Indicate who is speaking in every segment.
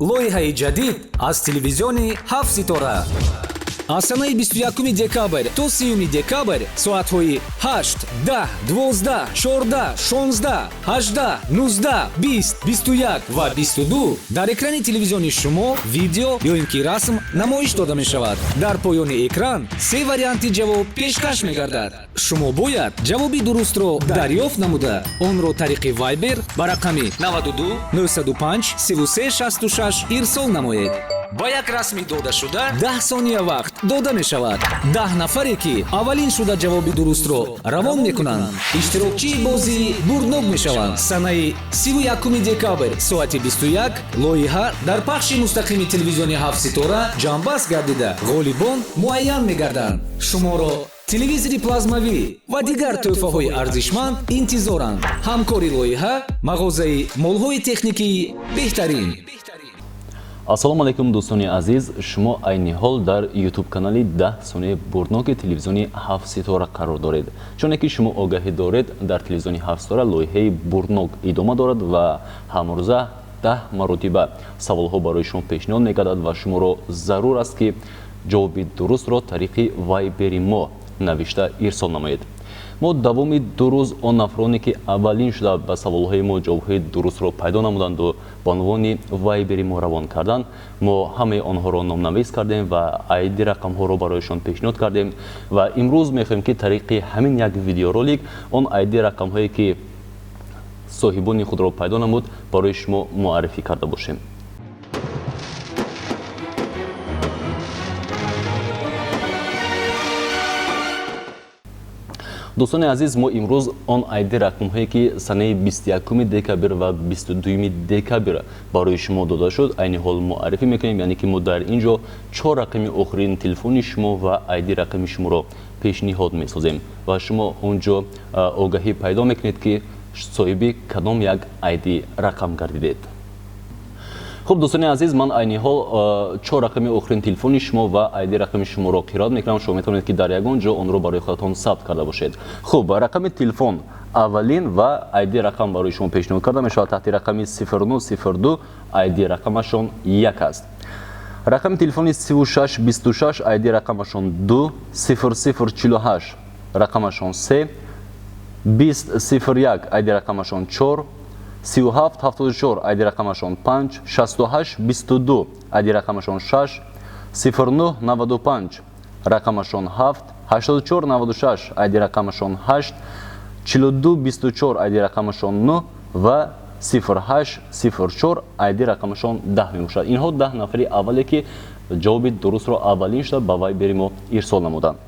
Speaker 1: Лоиҳаи ҷадид аз телевизиони «Ҳафт ситора». Аз санаи 21 декабр то 30 декабр соатҳои 8, 10, 12, 14, 16, 18, 19, 20, 21 ва 22 дар экрани телевизиони шумо видео ё ин ки расм намоиш дода мешавад. Дар поёни экран се варианти ҷавоб пешкаш мегардад. Шумо бояд ҷавоби дурустро дарёфт намуда, онро тариқи Вайбер ба рақами 92 905 33 66 ирсол намоед. Ба як расми додашуда 10 сония вақт дода мешавад. 10 нафаре, ки аввалин шуда ҷавоби дурустро равон мекунанд, иштирокчии бозии бурднок мешаванд. Санаи 31 декабр соати 21 лоиҳа дар пахши мустақими телевизиони «Ҳафт ситора» ҷамъбаст гардида, ғолибон муайян мегарданд. Шуморо телевизори плазмавӣ ва дигар тӯҳфаҳои арзишманд интизоранд. Ҳамкори лоиҳа мағозаи молҳои техникии «Беҳтарин».
Speaker 2: Ассалому алайкум, дӯстони азиз! Шумо айни ҳол дар Ютуб канали 10 сонияи бурдноки телевизиони «Ҳафт ситора» қарор доред. Чуне ки шумо огаҳӣ доред, дар телевизиони «Ҳафт ситора» лоиҳаи бурднок идома дорад ва ҳамрӯза 10 маротиба саволҳо барои шумо пешниҳод мегардад ва шуморо зарур аст, ки ҷавоби дурустро тариқи Вайбери мо навишта ирсол намоед. Мо давоми 2 рӯз он нафароне, ки аввалин шуда ба саволҳои мо ҷавобҳои дурустро пайдо намуданду ба унвони Вайбери мо равон карданд, мо ҳамаи онҳоро номнавис кардем ва айди рақамҳоро барояшон пешниҳод кардем. Ва имрӯз мехоҳем, ки тариқи ҳамин як видеоролик он айди рақамҳое, ки соҳибони худро пайдо намуд, барои шумо муаррифӣ карда бошем. Дӯстони азиз, мо имрӯз он айди рақамҳое, ки санаи 21 декабр ва 22 декабр барои шумо дода шуд, айни ҳол муаррифӣ мекунем. Яъне ки мо дар ин ҷо чор рақами охирини телефони шумо ва айди рақами шуморо пешниҳод месозем ва шумо он ҷо огаҳӣ пайдо мекунед, ки соҳиби кадом як айди рақам гардидед. Хуб, дӯстони азиз, ман айни ҳол чор рақами охирини телефони шумо ва айди рақами шуморо қироат мекунам. Шумо метавонед, ки дар ягон ҷо онро барои худатон сабт карда бошед. Хуб, рақами телефон аввалин ва айди рақам барои шумо пешниҳод карда мешавад таҳти рақами 0902, айди рақамашон 1 аст. Рақами телефони 3626, айди рақамашон 2, 0048 рақамашон 3, 2001 айди рақамашон 4, 3774 айди рақамашон 5, 6822 айди рақамашон 6, 0995 рақамашон 7, 8496 айди рақамашон 8, 4224 айди рақамашон 9 ва 0804 айди рақамашон 10 мебошад. Инҳо 10 нафари аввале, ки ҷавоби дурустро аввалин шуда ба Вайбери мо ирсол намуданд.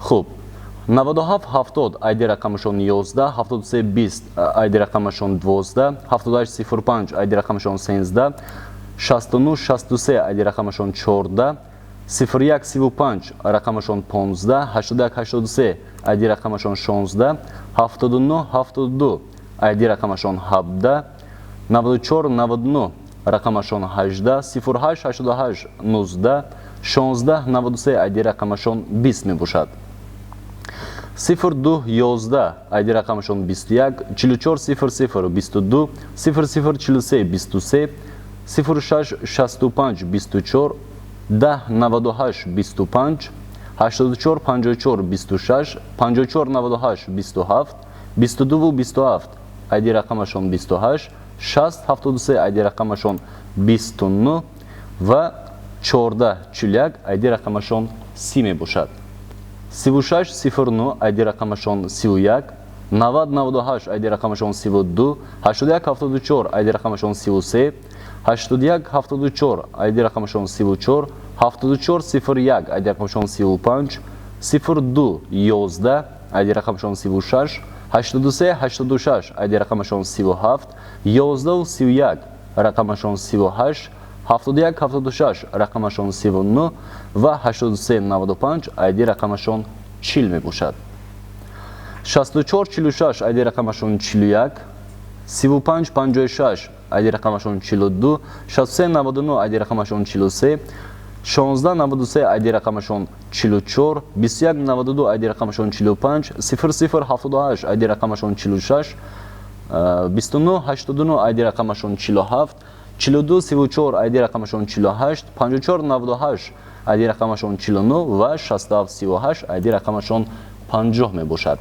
Speaker 2: Хуб, 9770 айди рақамашон 11, 7320 айди рақамашон 12, 7805 айди рақамашон 13, 6963 айди рақамашон 14, 0135 рақамашон 15, 8183 айди рақамашон 16, 7972 айди рақамашон 17, 9499 рақамашон 18, 0888 19, 1693 айди рақамашон 20 мебошад. 0211 айди рақамашон 21, 4400 22, 0043 23, 0665 24, 1098 25, 8454 26, 5498 27, 22 27 айди рақамашон 28, 6073 айди рақамашон 29 ва 1441 айди рақамашон 30 мебошад. 3609 айди рақамашон 31, 9098 айди рақамашон 32, 8174 айди рақамашон 33, 8174 айди рақамашон 34, 7401 айди рақамашон 35, 0211 айди рақамашон 36, 8386 айди рақамашон 37, 1131 рақамашон 38, 7176 рақамашон 39 ва 8395 айди рақамашон 40 мебошад. 6446 айди рақамашон 41, 3556 айди рақамашон 42, 6399 айди рақамашон 43, 1693 айди рақамашон 44, 2192 айди рақамашон 45, 0078 айди рақамашон 46, 2989 айди рақамашон 47, 42 34 ID рақамашон 48, 54 98 ID рақамашон 49 ва 67 38 ID рақамашон 50 мебошад.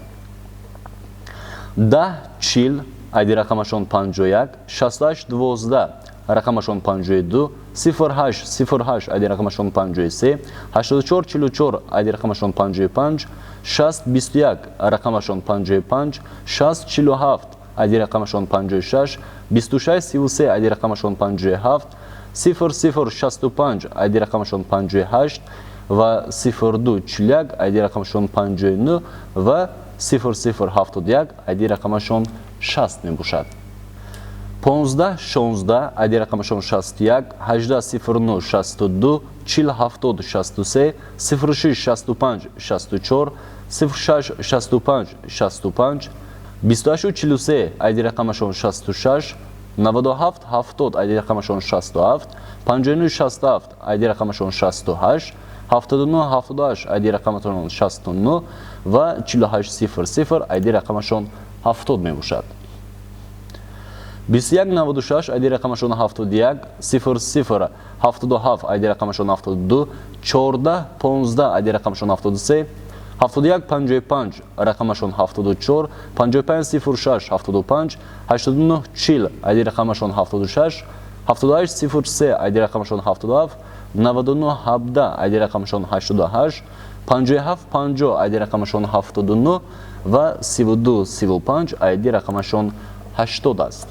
Speaker 2: 10 40 ID рақамашон 51, 68 12 рақамашон 52, 08 08 ID рақамашон 53, 84 44 ID рақамашон 55, 60 21 рақамашон 55, 60 47 ID рақамашон 56, 26 33 ID рақамашон 57, 00 65 ID рақамашон 58 ва 02 41 ID рақамашон 59 ва 00 71 ID рақамашон 60 мебошад. 15 16 ID рақамашон 61, 18 09 62, 40 70 63, 06 65 64, 06 65 65, 28 43 ID рақамашон 66, 97 70 ID рақамашон 67, 59 67 ID рақамашон 68, 79 78 ID рақамашон 69 ва 48 00 ID рақамашон 70 мебошад. 21 96 ID рақамашон 71, 00 77 ID рақамашон 72, 14 15 ID рақамашон 73, 71 55 рақамашон 74, 55 06 75, 89 40 ID рақамашон 76, 78 03 ID рақамашон 77, 99 17 ID рақамашон 88, 57 50 ID рақамашон 79 ва 32 35 ID рақамашон 80 аст.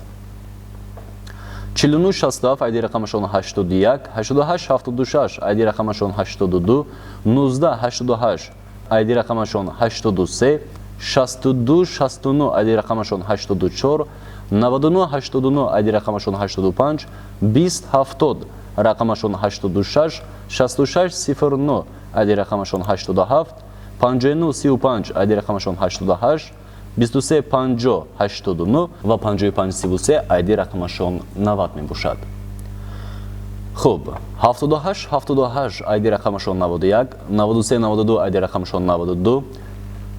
Speaker 2: 49 67 ID рақамашон 81, 88 76 ID рақамашон 82, 19 88 ID рақамашон 83, 62 69 ID рақамашон 84, 99 89 ID рақамашон 85, 20 70 рақамашон 86, 66 09 ID рақамашон 87, 59 35 ID рақамашон 88, 23 50 89 ва 55 33 ID рақамашон 90 мебошад. Хуб, 78 78 ID рақамашон 91, 93 92 ID рақамашон 92,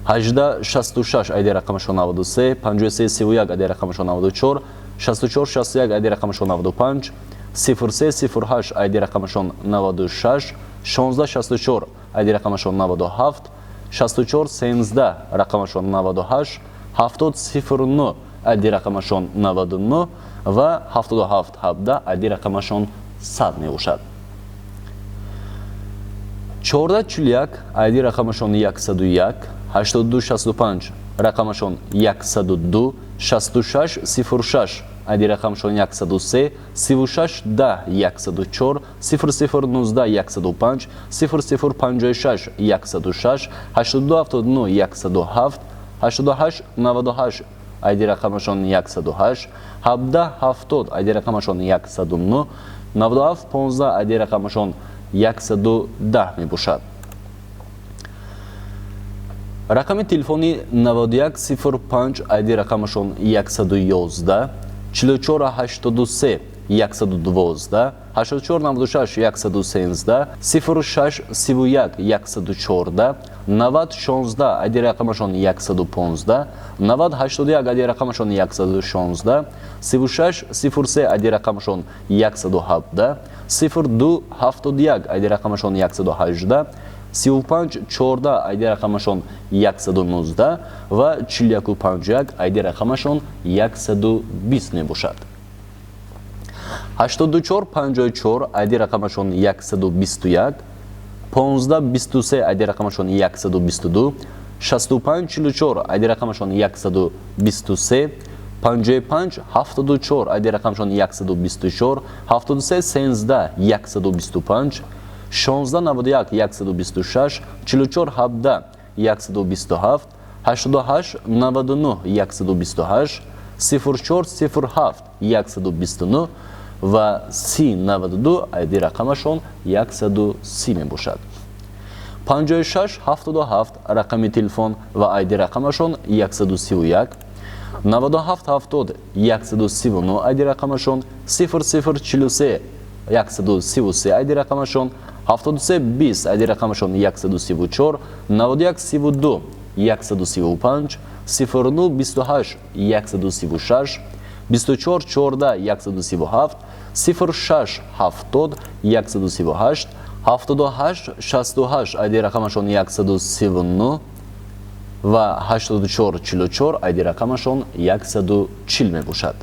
Speaker 2: 18 66 ID рақамашон 93, 53 31 ID рақамашон 94, 64 61 ID рақамашон 95, 03 08 ID рақамашон 96, 16 64 ID рақамашон 97, 64 13 рақамашон 98, 70 09 ID рақамашон 99 ва 77 17 ID рақамашон 100 мебошад. 14 41 ID рақамашон 101, 82 65 рақамашон 102, 66 06 ID рақамашон 103, 36 10 104, 00 19 105, 00 56 106, 82 79 107, 88 98 ID рақамашон 108, 17 70 ID рақамашон 109, 97 15 ID рақамашон 110 мебошад. Рақами телефони 91 05 ID рақамашон 111, 44 83 112, 84 96 113, 06 31 114, 90 16 ID рақамашон 115, 90 81 ID рақамашон 116, 36 03 ID рақамашон 117, 02 71 ID рақамашон 118, 35 14 ID рақамашон 119 ва 41 51 ID рақамашон 120 мебошад. 84 54 ID рақамашон 121, 15 23 ID рақамашон 122, 65 44 ID рақамашон 123, 55 74 ID рақамашон 124, 73 13 125, 16 91 126, 44 17 127, 88 99 128, 04 07 129 ва 30 92 ID рақамашон 130 мебошад. 56 77 рақами телефон ва ID рақамашон 131, 97 70 139 ID рақамашон, 00 43 133 ID рақамашон, 73 20 ID рақамашон 134, 91 32 135, 09 28 136, 24 14 137, 06 70 138 78 68 ID рақамашон 139 ва 84 44 ID рақамашон 140 мебошад.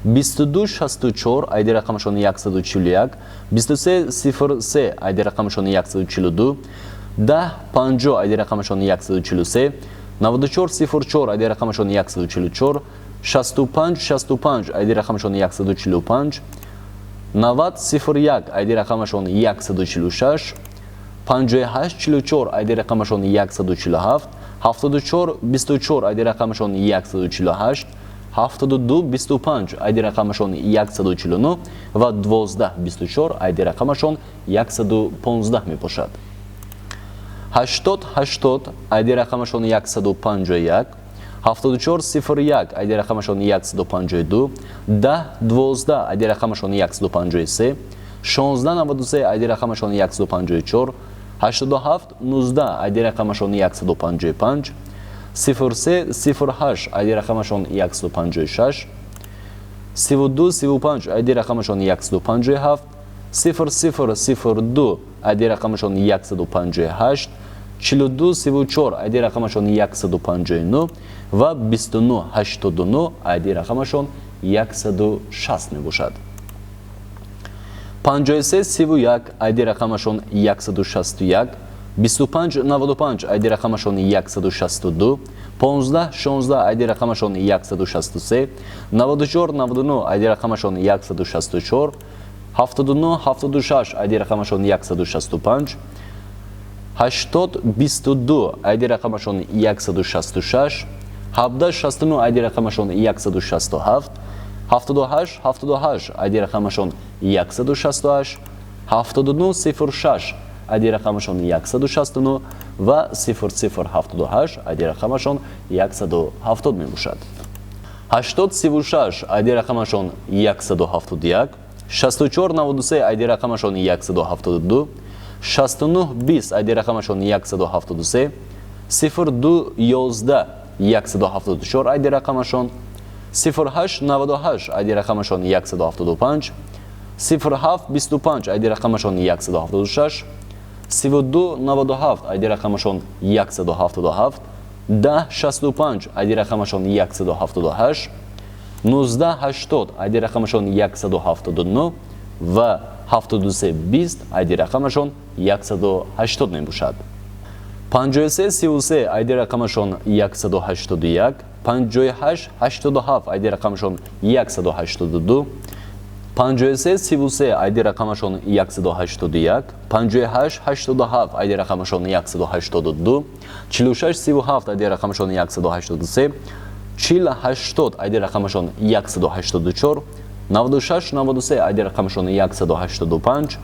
Speaker 2: 22 64 ID рақамашон 141, 23 03 ID рақамашон 142, 10 50 ID рақамашон 143, 94 04 ID рақамашон 144, 65 65 ID рақамашон 145, 90 01 ID рақамашон 146, 58 44 ID рақамашон 147, 74 24 ID рақамашон 148, 72 25 ID рақамашон 149 ва 12 24 ID рақамашон 115 мебошад. 80 80 ID рақамашон 151, 74 01 ID рақамашон 152, 10 12 ID рақамашон 153, 16 93 ID рақамашон 154, 87 19 ID рақамашон 155, 03 08 ID рақамашон 156, 32 35 ID рақамашон 157, 00 02 ID рақамашон 158, 42 34 ID рақамашон 159 ва 29 89 ID рақамашон 160 мебошад. 53 31 ID рақамашон 161, 25 95 ID рақамашон 162, 15 16 ID рақамашон 163, 94 99 ID рақамашон 164, 79 76 ID рақамашон 165, 80 22 ID рақамашон 166, 17 69 ID рақамашон 167, 78 78 ID рақамашон 168, 79 06 ID рақамашон 169 ва 0078 ID рақамашон 170 мебошад. 80 36 ID рақамашон 171, 64 93 ID рақамашон 172, 69 20 ID рақамашон 173, 02 11 174 ID рақамашон, 08 98 ID рақамашон 175, 07 25 ID рақамашон 176, 32 97 ID рақамашон 177, 10 65 ID рақамашон 178, 19 80 ID рақамашон 179 ва 73 20 ID рақамашон 180 мебошад. 53 33 ID рақамашон 181, 58 87 ID рақамашон 182, 53 33 ID рақамашон 181, 58 87 ID рақамашон 182, 46 37 ID рақамашон 183, 40 80 ID рақамашон 184, 96 93 ID рақамашон 185,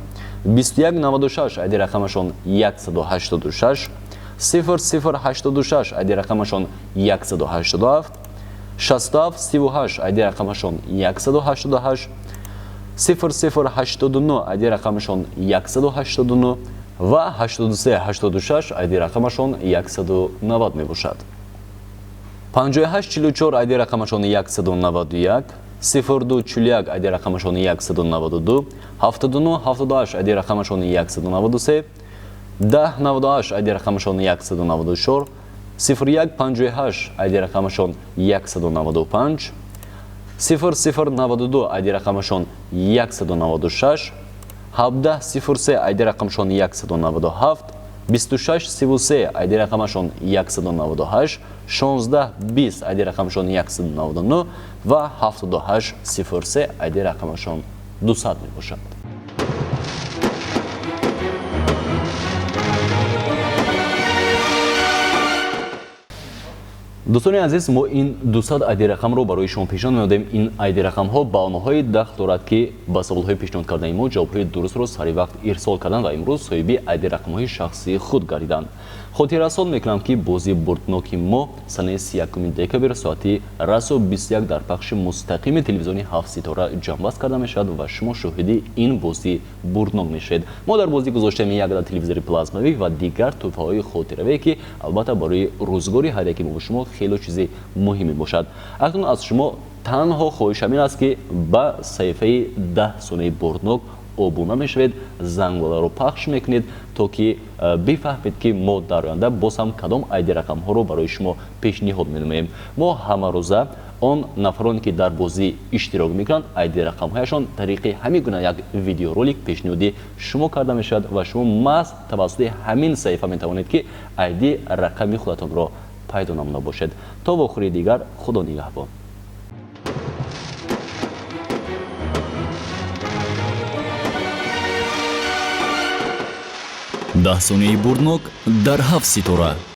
Speaker 2: 21 96 ID рақамашон 186, 00 86 ID рақамашон 187, 67 38 ID рақамашон 188, 00 89 ID рақамашон 189 ва 83 86 ID рақамашон 190 мебошад. 58 44 ID рақамашон 191, 02 41 ID рақамашон 192, 79 78 ID рақамашон 193, 10 98 ID рақамашон 194, 01 58 ID рақамашон 195, 00 92 ID рақамашон 196, 17 03 ID рақамашон 197, 26 33 ID рақамашон 198, 16 20 ID рақамашон 199 ва 78 03 ID рақамашон 200 мебошад. Дӯстони азиз, мо ин 200 ID рақамро барои шумо пешниҳод менамудем. Ин ID рақамҳо ба онҳое дахл дорад, ки ба саволҳои пешниҳод кардаи мо ҷавобҳои дурустро сари вақт ирсол карданд ва имрӯз соҳиби ID рақамҳои шахсии худ гардиданд. Хотиррасон мекунам, ки бозии бурдноки мо санаи 31 декабр соати расо 21 дар пахши мустақими телевизиони ҳафт ситора ҷамъбаст карда мешавад ва шумо шоҳиди ин бозии бурднок мешавед. Мо дар бозӣ гузоштем як адад телевизори плазмавӣ ва дигар тӯҳфаҳои хотиравие, ки албатта барои рӯзгори ҳар яке мо шумо хело чизи муҳим мебошад. Акнун аз шумо Танҳо хоҳиш ҳамин аст, ки ба саҳифаи 10 сонияи бурднок обуна мешавед, зангуларо пахш мекунед, то ки бифаҳмед, ки мо дар оянда боз ҳам кадом айди рақамҳоро барои шумо пешниҳод менамоем. Мо ҳамарӯза он нафароне, ки дар бозӣ иштирок мекунанд, айди рақамҳояшон тариқи ҳамин гуна як видеоролик пешниҳоди шумо карда мешавад ва шумо маҳз тавассути ҳамин саҳифа метавонед, ки айди рақами худатонро пайдо намуда бошед. То вохӯрии дигар, Худо нигаҳбон.
Speaker 3: 10 сонияи бурднок дар ҳафт ситора.